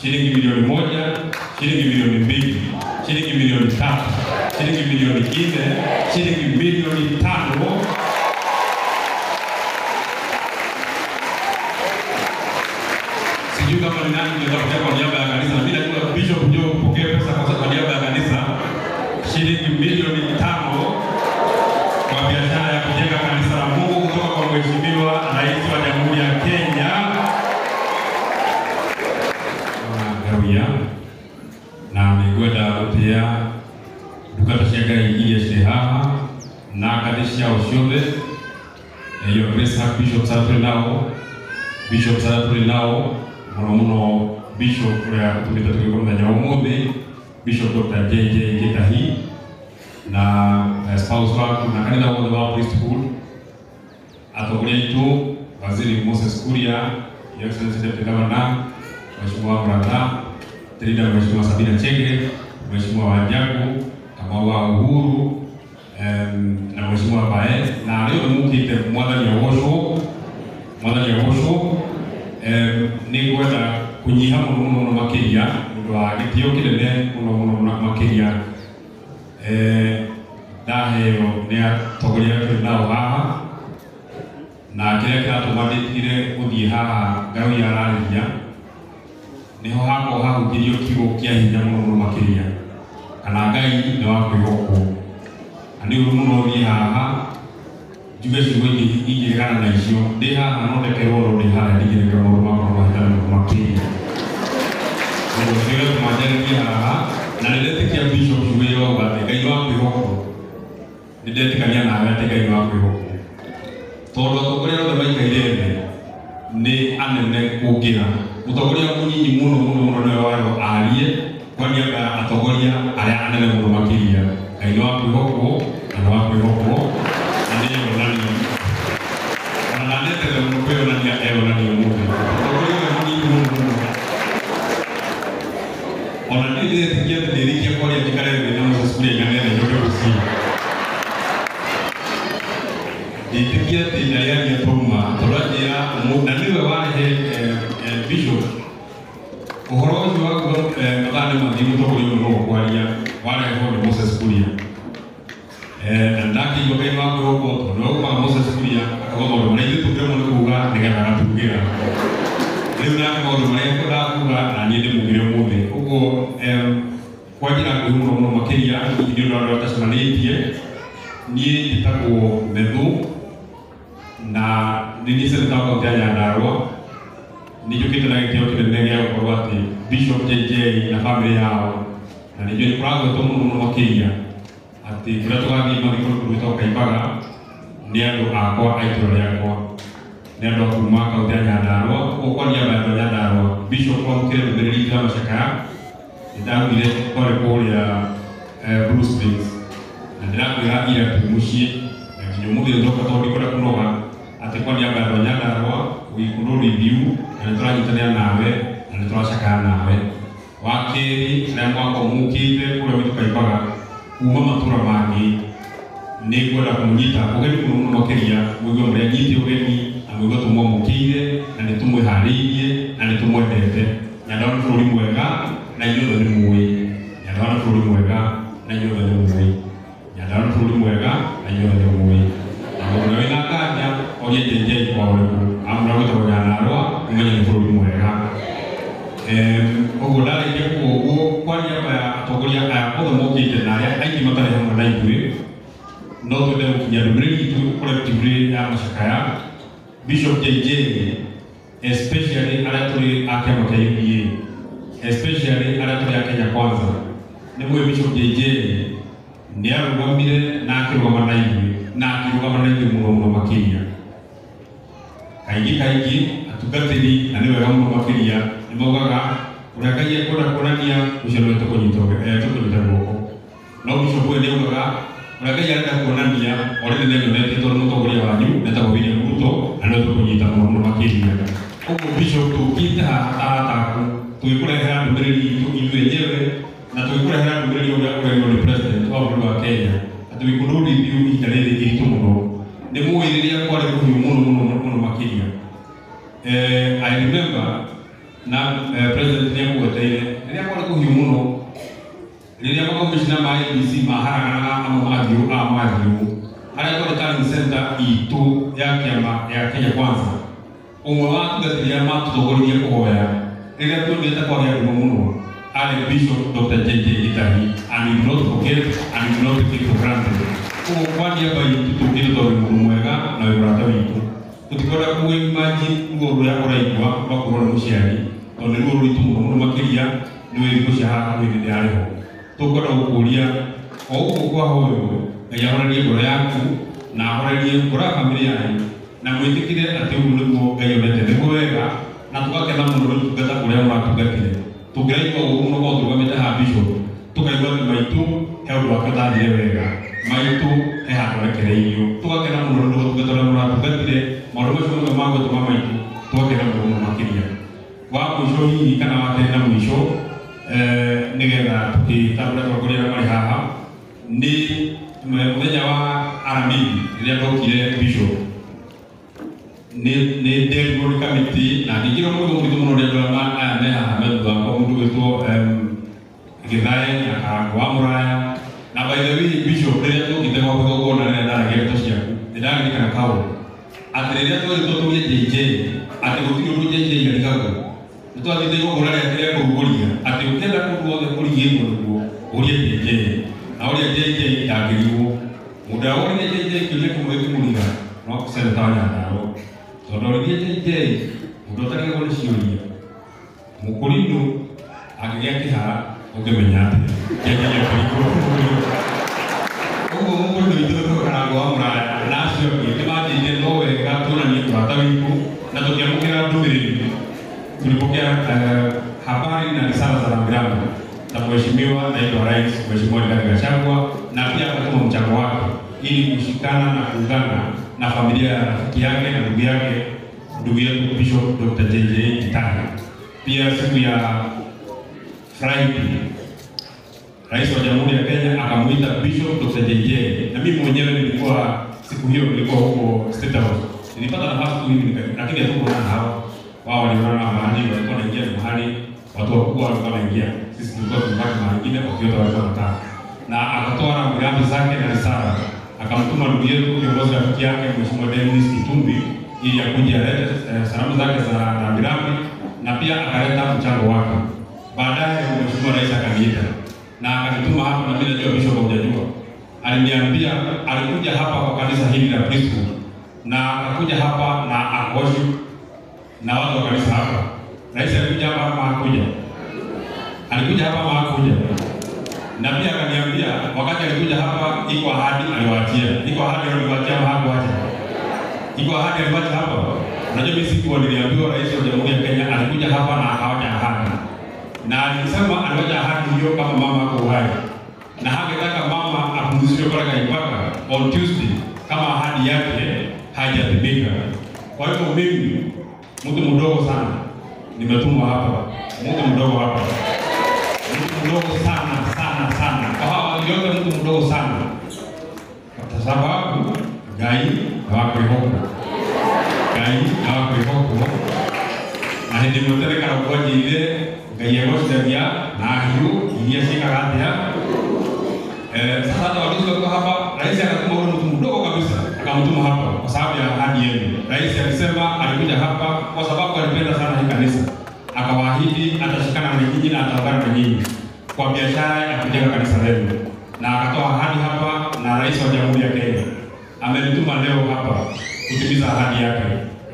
Shilingi milioni 1, shilingi milioni 2, shilingi milioni 3, shilingi milioni 4, shilingi milioni 5. Sijui kama ni nani ndio kwa niaba ya kanisa. Mimi najua Bishop ndio kupokea pesa kwa niaba ya kanisa. Shilingi milioni 5 kwa biashara ya kujenga kanisa la Mungu kutoka kwa Mheshimiwa Rais wa Jamhuri ya Kenya. Ngawia na nĩngwenda gũtĩĩa ndungata cia Ngai iria cirĩ haha na ngathĩ ciao ciothe. Your Grace Bishop arĩa tũrĩ nao, Bishop arĩa tũrĩ nao, mũno mũno Bishop ũrĩa ũtũmĩte tũgĩũka mũthenya wa ũmũthĩ, Bishop Dr. JJ Gitahi na spouse waku na kanitha wothe wa priesthood, atongoria aitũ, Waziri Moses Kuria, Your Excellency Deputy Governor, Mheshimiwa Murata, Trinda, Mheshimiwa Sabina Chege, Mheshimiwa Wanjaku, Kamau wa Uhuru, na Mheshimiwa Bae, na arĩa othe mũkĩte Mwathani agocwo, Mwathani agocwo. Nĩngwenda kũnyiha mũno mũno mũno makĩria nĩ ũndũ wa gĩtĩo kĩnene mũno mũno mũno makĩria ndaheo nĩ atongoria arĩa tũrĩ nao haha, na kĩrĩa kĩratũma ndĩtigĩre gũthiĩ haha Ngawia ararĩria nĩho hakorwo hahunjĩrio kiugo kĩa hinya mũno mũno makĩria kana Ngai nĩ wa kwĩhokwo. Na nĩ ũru mũno thiĩ haha njuge ciugo ingĩregana na icio. Ndĩ haha no ndekerwo, no ndĩ harĩa ndingĩrekera maũndũ makwa no mahĩtane mũno makĩria. Ũguo nĩkĩo gĩatũma njarĩrie haha, na nĩndetĩkia Bishop kiugo gĩa wauga atĩ Ngai nĩ wa kwĩhokwo. Nĩndetĩkania nawe atĩ Ngai nĩ wa kwĩhokwo, tondũ atongoria othe maikaire thĩ nĩ anene kũngĩra. Mũtongoria mũnyinyi mũno mũno mũno nĩwe warĩho arie kwa niaba ya atongoria arĩa anene mũno makĩria. Ngai nĩ wa kwĩhokwo na nĩ wa kwĩhokwo na nĩeyonania, ona ndanetete mũno kwĩyonania, eyonania ũmũthĩ. Mũtongoria ũrĩa mũnyinyi mũno mũno, ona niĩ ndĩretĩkia atĩ ndĩrĩkia kwaria njikare thĩ na Moses Kuria aigane thĩ njoke mũciĩ. Ndĩtĩkia atĩ ndarĩaria twauma tondũ anjĩra na nĩwe warehe Bishop ũhoro ũcio wa kuga mathaa nĩ mathiĩ mũtongoria ũyũ no kwaria warehwo nĩ Moses Kuria. Na ndakĩigua Ngai wa kwĩhokwo tondũ nĩwe ũkaga Moses Kuria akauga maũndũ marĩa ithuĩ tũkĩremwo nĩ kuga nĩgetha agatugĩra. Rĩu nake maũndũ marĩa ekwendaga kuga na niĩ ndĩmugire ũmũthĩ. Ũguo kwa njĩra nguhĩ mũno mũno makĩria hihi nĩ ũndũ wa andũ arĩa tũtacemanĩtie, niĩ njĩtagwo Methu na nĩ niĩ seneta wa kaũntĩ ya Nyandarũa. Nĩ njũkĩte na gĩtĩo kĩnene gĩa gũkorwo atĩ Bishop JJ na bamĩrĩ yao, na nĩ njũĩ nĩ kũragwetwo mũno mũno makĩria atĩ kũrĩa tũgathiĩ mathiko nĩ kũndũ gwĩtagwo Kaimbaga nĩ andũ akwa a itũũra rĩakwa, nĩ andũ a kuma kaũntĩ ya Nyandarũa. Ũguo kwa niaba ya andũ a Nyandarũa, Bishop wamũkĩre ndũmĩrĩri itũ ya macakaya. Nĩ ndaugire twarĩ kũrĩa Blue Springs na ndĩrakwĩra ira twĩ mũciĩ na nginya ũmũthĩ ndoka tondũ ndikwenda kũnoga atĩ kwa niaba ya andũ a Nyandarũa we could review na nĩ tũranyitanĩra nawe na nĩ tũracakaya nawe. Wa kerĩ, arĩa mwakorwo mũkĩte kũrĩa gwitũ Kaimbaga kuma matũra mangĩ, nĩ ngwenda kũmũnyita ũgeni mũno mũno makĩria, mũigue mũrĩa anyite ũgeni na mũigue tũmwamũkĩire na nĩ tũmwĩharĩirie na nĩ tũmwendete. Nyandarũa nĩ bũrũri mwega na inyuothe nĩ mũĩ. Nyandarũa nĩ bũrũri mwega na inyuothe nĩ mũĩ. Nyandarũa nĩ bũrũri mwega na inyuothe nĩ mũĩ. Na mũndũ ũrĩa wĩna nganja orie JJ kwa ũrĩkũ amũra gwĩtagwo Nyandarũa ũmenye nĩ bũrũri mwega. Ũguo ndarĩkia kuga ũguo kwa niaba ya atongoria aya othe mokĩte na arĩa aingĩ matarĩ hamwe na ithuĩ, no twende gũkinyia ndũmĩrĩri itũ collectively ya macakaya. Bishop JJ, especially arĩa tũrĩ a kĩama kĩa UDA, especially arĩa tũrĩ a Kenya Kwanza, nĩ mũĩ Bishop JJ nĩ arũgamire na akĩrũgama na ithuĩ na akĩrũgama na ithuĩ mũno mũno makĩria. Kaingĩ kaingĩ atungatĩri, na nĩ wega mũno makĩria, nĩ maugaga ũrĩa Ngai ekwenda kuonania ũcio nĩwe tũkũnyita guoko. No Bishop ũyũ nĩ augaga ũrĩa Ngai arenda kuonania already nĩ anyonetie tondũ mũtongoria wanyu etagwo William Ruto na nĩwe tũkũnyita mũno mũno makĩria. Ũguo Bishop tũkĩte haha ta ataku tũgĩkũrehera ndũmĩrĩri itũ ithuĩ enyewe na tũgĩkũrehera ndũmĩrĩri ũrĩa ũrehirwo nĩ president wa bũrũri wa Kenya atĩ we could not review ihinda rĩrĩ iritũ mũno. Nĩ mũĩ rĩrĩa kwarĩ kũhiũ mũno mũno mũno makĩria. I remember na president nĩ akũgweta makomishina ma IEBC maharaganaga amwe magathiĩ ũũ aya magathiĩ ũũ, harĩa twarĩ tallying center itũ ya kĩama ya Kenya Kwanza, ũmwe wa atungatĩri arĩa matũtongoririe kũhoya rĩrĩa tuonire ta kwagĩa nduma mũno arĩ Bishop Dr. JJ Gitahi, and we do not forget and we do not take for granted. Koguo kwa niaba itũ tũkĩte tondũ wĩ mũndũ mwega na wĩ mũrata witũ, tũtikwenda kũ-imagine ruo rũrĩa ũraigua rwa kũrwo nĩ mũciari, tondũ nĩ ruo rũritũ mũno mũno makĩria nĩ wĩ thikũ cia hakuhĩ nĩ arĩ ho. Tũkwenda gũkũria o ũguo kwahoywo Ngai ahorerie ngoro yaku na ahorerie ngoro ya bamĩrĩ yanyu na mwĩtĩkĩre atĩ ũguo nĩguo Ngai onete nĩguo wega, na tũgakena mũno nĩ ũtungata ũrĩa mũratungatire. Tũngĩraigua ũguo mũno korwo tũrũgamĩte haha Bishop, tũkaigua atĩ maitũ he ũndũ wake ũtathire wega, maitũ he handũ arekereirio. Tũgakena mũno nĩ ũndũ wa ũtungata ũrĩa mũratungatire, maũndũ macio mothe ma gwĩtwo ma maitũ tũgakena mũno mũno makĩria. Wa mũico hihi kana wa kerĩ na mũico, nĩgetha tũkĩtambũra atongoria arĩa marĩ haha, nĩ mũthenya wa Aramithi rĩrĩa ndokire Bishop, nĩ nderirwo nĩ kamĩtĩ na ngĩingĩrwo mũrigo mũritũ mũno nĩ andũ aya me haha me thutha wakwa, mũndũ wĩtwo Gĩthae na Karango wa Mũraya. Na by the way Bishop, rĩrĩa tuokĩte gwaku igongona rĩrĩa ndaragia ndeto ciaku, nĩ ndaririkana kaũndũ atĩ rĩrĩa twerirwo tũrie JJ atĩ gũtirĩ ũndũ JJ arigagwo, nĩ twathiĩte igongona rĩake rĩa kũrugũria atĩ ũkĩenda kũndũ wothe kũrigĩtwo nĩguo ũrie JJ, na ũria JJ ndangĩrigwo. Mũndũ ũrĩa woririe JJ kĩũria kĩmwe gĩkĩmũriga no seneta wa Nyandarua, tondũ oririe JJ mũndũ ũtarigagwo nĩ ciũria, mũkũrinũ angĩgĩa kĩhara ũngĩmenya atĩa kĩanjĩrĩria kũringwo. Ũguo mũkũrinũ witũ wĩtagwo Karango wa Mũraya na acio angĩ nĩ manjĩrire no wega tuonanie ũrata witũ na tũkĩamũkĩra ndũmĩrĩri. Tulipokea habari na risala za rambirambi za Mheshimiwa Naibu wa Rais Mheshimiwa Rigathi Gachagua, na pia akatuma mchango wake ili kushikana na kuungana na familia ya rafiki yake na ndugu yake, ndugu yetu Bishop Dr. JJ Gitahi. Pia siku ya Friday Rais wa Jamhuri ya Kenya akamuita Bishop Dr. JJ, na mimi mwenyewe nilikuwa siku hiyo nilikuwa huko State House. Nilipata nafasi tu hivi, lakini hatukuonana hawa. Wao walionana mahali, walikuwa wanaingia mahali, watu wakubwa walikuwa wanaingia. Sisi tulikuwa tumebaki mahali nyingine, wakiota walikuwa wanataka. Na akatoa rambirambi zake na risala. Akamtuma ndugu yetu kiongozi rafiki yake Mheshimiwa Dennis Itumbi ili akuje alete salamu zake za rambirambi na pia akaleta mchango wake. Baadaye Mheshimiwa Rais akaniita na akanituma hapa, na mimi najua Bishop hujajua. Aliniambia alikuja hapa kwa kanisa hili la Priesthood na akakuja hapa na akoshu na watu wa kanisa hapa. Rais alikuja hapa ama hakuja? Alikuja hapa ama hakuja? Na pia akaniambia wakati alikuja hapa iko ahadi aliwaachia. Iko ahadi aliwaachia ama hakuacha? Iko ahadi aliwaachia hapa. Unajua mimi sikuwa niliambiwa Rais wa Jamhuri ya Kenya alikuja hapa na akawacha ahadi. Na alisema aliwacha ahadi hiyo kama mama ako uhai. Na hangetaka mama apumzishwe pale Kaipaka on Tuesday kama ahadi yake haijatimika. Kwa hivyo mimi mtu mdogo sana nimetumwa hapa, mtu mdogo hapa, mtu mdogo sana sana sana, kwa hawa yote mtu mdogo sana, kwa sababu Ngai hawakwĩhokwo, Ngai hawakwĩhokwo. Na hĩndĩ ĩmwe tene Karangũ anjĩrire Ngai egocithagia na hiũ iria ciĩkaga atĩa. Sasa hata walinzi walikuwa hapa, rais akatuma huyo mtu mdogo kabisa, akamtuma hapa kwa sababu ya ahadi yenu. Rais alisema alikuja hapa kwa sababu alipenda sana hii kanisa. Akawaahidi atashikana na nyinyi na ataungana na nyinyi kwa biashara ya kujenga kanisa lenu. Na akatoa ahadi hapa, na rais wa Jamhuri ya Kenya amenituma leo hapa kutimiza ahadi yake.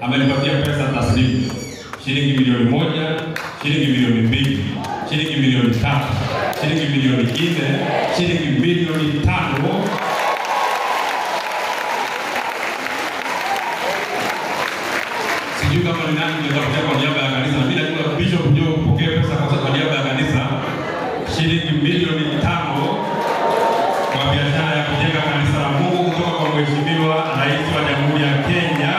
Amenipatia pesa taslimu shilingi milioni 1, shilingi milioni 2, shilingi milioni 3, shilingi milioni 4, shilingi milioni 5. Sijui kama ni nani ndio kwa niaba ya kanisa. Mimi najua Bishop ndio kupokea pesa kwa niaba ya kanisa shilingi milioni 5 kwa biashara ya kujenga kanisa la Mungu kutoka kwa Mheshimiwa Rais wa Jamhuri ya Kenya.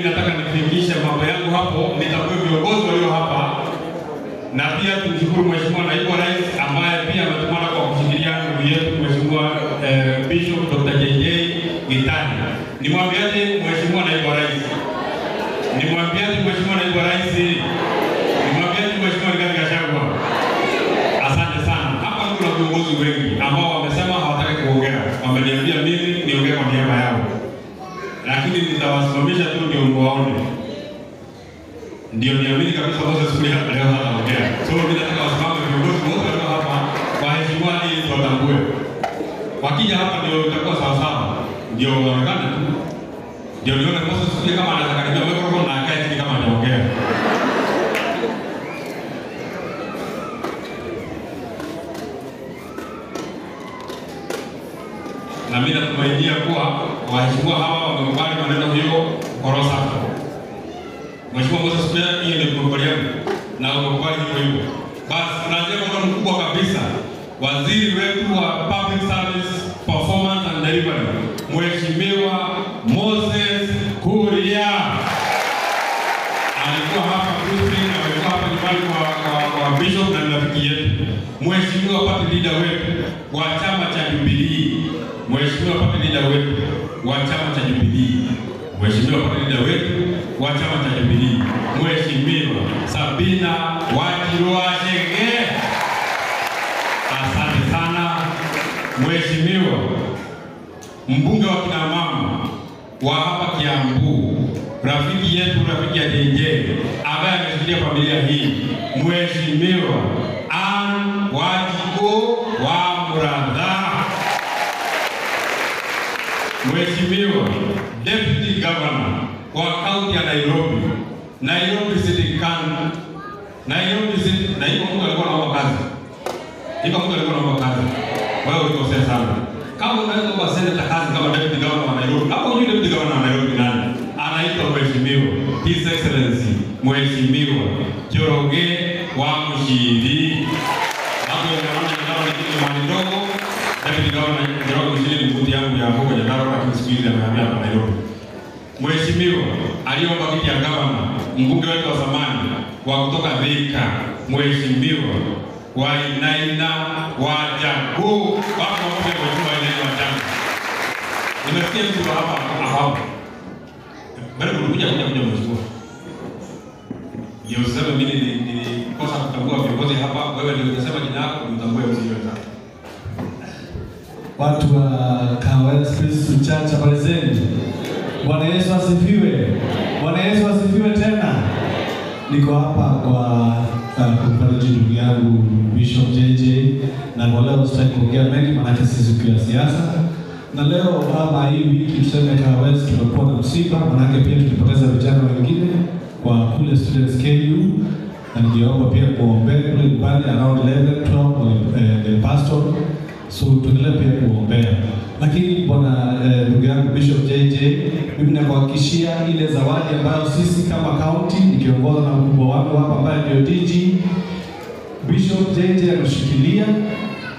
Mimi nataka nifikishe mambo yangu hapo, nitambue viongozi walio hapa na pia tumshukuru Mheshimiwa Naibu Rais ambaye pia ametumana kwa kushikilia ndugu yetu Mheshimiwa Bishop Dr. JJ Gitani. Nimwambiaje Mheshimiwa Naibu Rais? Nimwambiaje Mheshimiwa Naibu Rais? Nimwambiaje Mheshimiwa Rigathi Gachagua? Asante sana. Hapa kuna viongozi wengi ambao wamesema hawataki kuongea. Wameniambia mimi niongee kwa niaba yao. Lakini nitawasimamisha tu ndio muwaone. Ndio niamini kabisa Moses Kuria leo hataongea. So mimi nataka wasimame viongozi wote walio hapa waheshimiwa ili tuwatambue. Wakija hapa ndio itakuwa sawa sawa. Ndio waonekane tu. Ndio nione Moses Kuria kama anaweza karibia microphone na akae chini kama anaongea. Na mimi natumainia kuwa waheshimiwa hawa wamekubali maneno hiyo korosa. Mheshimiwa Moses Kuria, hiyo ndio tumekubaliana na umekubali hivyo hivyo. Basi tunaanzia kwa mkubwa kabisa, waziri wetu wa Public Service Performance and Delivery, Mheshimiwa Moses Kuria. Alikuwa hapa juzi, amekuwa hapa nyumbani kwa Bishop na rafiki yetu. Mheshimiwa party leader wetu wa chama cha Jubilee, Mheshimiwa party leader wetu wa chama cha Jubilee, Mheshimiwa party leader wetu wa chama cha Jubilee, Mheshimiwa Sabina Wanjiru Chege. Asante sana Mheshimiwa mbunge wa kina mama wa hapa Kiambu, rafiki yetu, rafiki ya JJ ambaye ameshikilia familia hii, Mheshimiwa Ann Wanjiku wa Muratha. Mheshimiwa Deputy Governor wa kaunti ya Nairobi, Nairobi City County, Nairobi City, na iko mtu alikuwa anaomba kazi. Iko mtu alikuwa anaomba kazi. Wewe ulikosea sana. Kama unaweza kuwa senator kazi kama Deputy Governor wa Nairobi, hapo hujui Deputy Governor wa Nairobi nani? Anaitwa Mheshimiwa His Excellency Mheshimiwa Njoroge wa Muchiri. Hapo ndio naona ni kitu mali ndogo. Deputy Governor Njoroge Muchiri ni mbuti yangu ya huko Nyandarua, lakini siku hizi amehamia hapa Nairobi. Mheshimiwa aliomba kiti ya governor, mbunge wetu wa zamani wa kutoka Thika, Mheshimiwa Wainaina Wajackoya. Wako wote Mheshimiwa Wainaina Wajackoya. Nimesikia mtu hapa hapo. Bado kuja mheshimiwa. Ndio useme mimi nilikosa kutambua viongozi hapa, wewe ndio unasema jina lako utambue mzee. Watu wa Kahawa Kristo Church, habari zenu? Bwana Yesu asifiwe. Bwana Yesu asifiwe tena. Niko hapa kwa kumfariji ndugu yangu Bishop JJ, na kwa leo sitaki kuongea mengi maana si siku ya siasa. Na leo kama hii wiki tuseme Kahawa West tumekuwa na msiba, maana pia tulipoteza vijana wengine kwa kule Students KU, na ningeomba pia kuombea kule nyumbani around 11 12 the pastor, so tuendelee pia kuombea. Lakini bwana ndugu yangu Bishop JJ, mimi nakuhakikishia ile zawadi ambayo sisi kama county nikiongozwa na mkubwa wangu hapa ambaye ndio DG Bishop JJ ameshikilia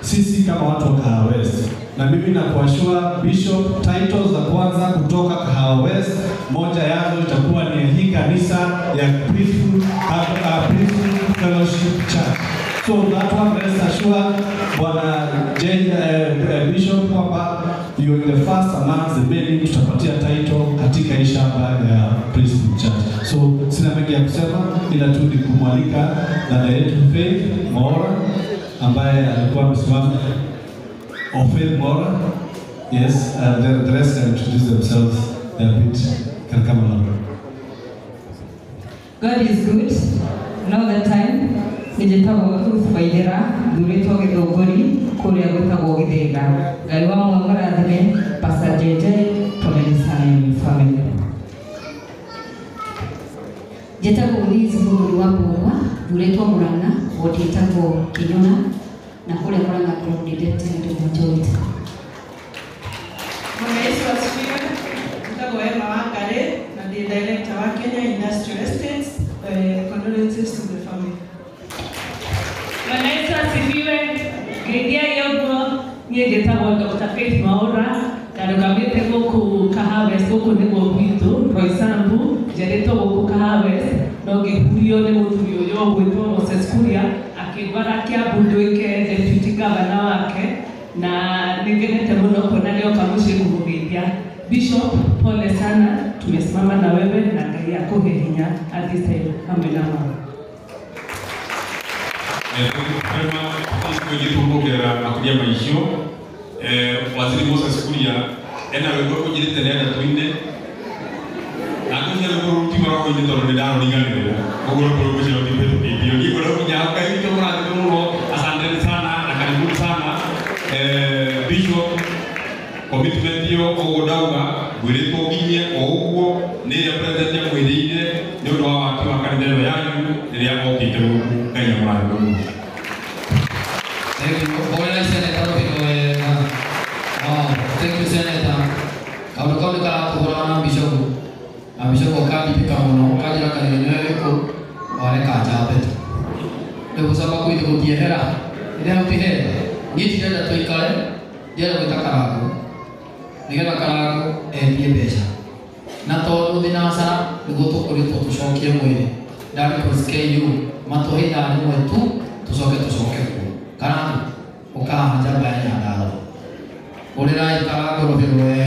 sisi kama watu wa Kahawa West. Na mimi nakuashua Bishop, titles za kwanza kutoka Kahawa West, moja yazo itakuwa ni hii kanisa ya Priesthood Fellowship Church. So that one, rest assured Bwana Bishop kwamba you are the first among the many tutapatia title katika hii shamba ya Priesthood Church. So sina mengi ya kusema ila tu ni kumwalika dada yetu Faith Mora ambaye alikuwa amesimama. Or Faith Mora, yes, the rest can introduce themselves a bit. Can come along. God is good all the time. Nijitagwo Ruth Waithera, thurĩtwo Gĩthũngũri kũrĩa gwĩtagwo Gĩthĩga. Ngai wa mũrathime Pastor JJ, poleni sana ni family. Njĩtagwo Liz Mũgũri wa Mbũgwa, thurĩtwo Murang'a, wodi ĩtagwo Kĩnyona, na kũrĩa Murang'a ngoragwo ndĩ deputy leader majority. Bwana Yesu asifiwe. Njĩtagwo Emma Wangari na ndĩ director wa Kenya Industrial Estates. Condolences to the family. Bwana Yesu asifiwe. Ngeithia yoguo, niĩ njĩtagwo Dr. Faith Mwaura, Ndarugamĩte gũkũ Kahawa West, gũkũ nĩguo gwitũ Roysambu, njiarĩtwo gũkũ Kahawa West, no ngĩhurio nĩ mũthuri ũyũ ũgwĩtwo Moses Kuria, akĩndwara Kiambu nduĩke deputy governor wake, na nĩngenete mũno kuona nĩoka mũciĩ kũmũgeithia. Bishop, pole sana, tumesimama na wewe na Ngai akuhe hinya at this time hamwe na mama. Kuongerera makiria ma icio waziri Moses Kuria ena rwĩmbo kũnjĩrĩte nĩenda tũine na ngũcia rwĩmbo rũu ti maroho-inĩ tondũ nĩ ndarũriganĩrwo koguo rwĩmbo rũu ngũcia rũtihĩtũkĩtio niĩ ngwenda gũkinya hau. Ngai witũ mũrathime mũno, asanteni sana na karibuni sana. Bishop, commitment ĩyo ũguo ndauga ngwĩrĩtwo nginye o ũguo nĩ ĩrĩa president amwĩrĩire nĩ ũndũ wa waki wa kanitha ĩno yanyu rĩrĩa okĩte gũkũ. Ngai amũrathime mũno. Thank you. Hũrĩrai Senator rũhĩ wega. Wow, thank you Senator. Kaũndũ kau nĩ karatũhũra na Bishop. Na Bishop akandindĩka mũno, akanjĩra kanitha nĩwe wĩkũ, wareka njambe tu. Rĩu gũcoka gwitũ gũtiehera, rĩrĩa hau ti hega. Niĩ ndirenda tũikare, ndĩrenda gwĩta Karangũ. Nĩgetha Karangũ etie mbeca. Na tondũ thinacara nĩguo tũkoretwo tũcokie mwĩrĩ. Ndari KU matũhe ithaa rĩmwe tu tũcoke tũcoke kuo. Karangũ ũkahaha njamba ya Nyandarua. Hũrĩrai Karangũ rũhĩ rwega.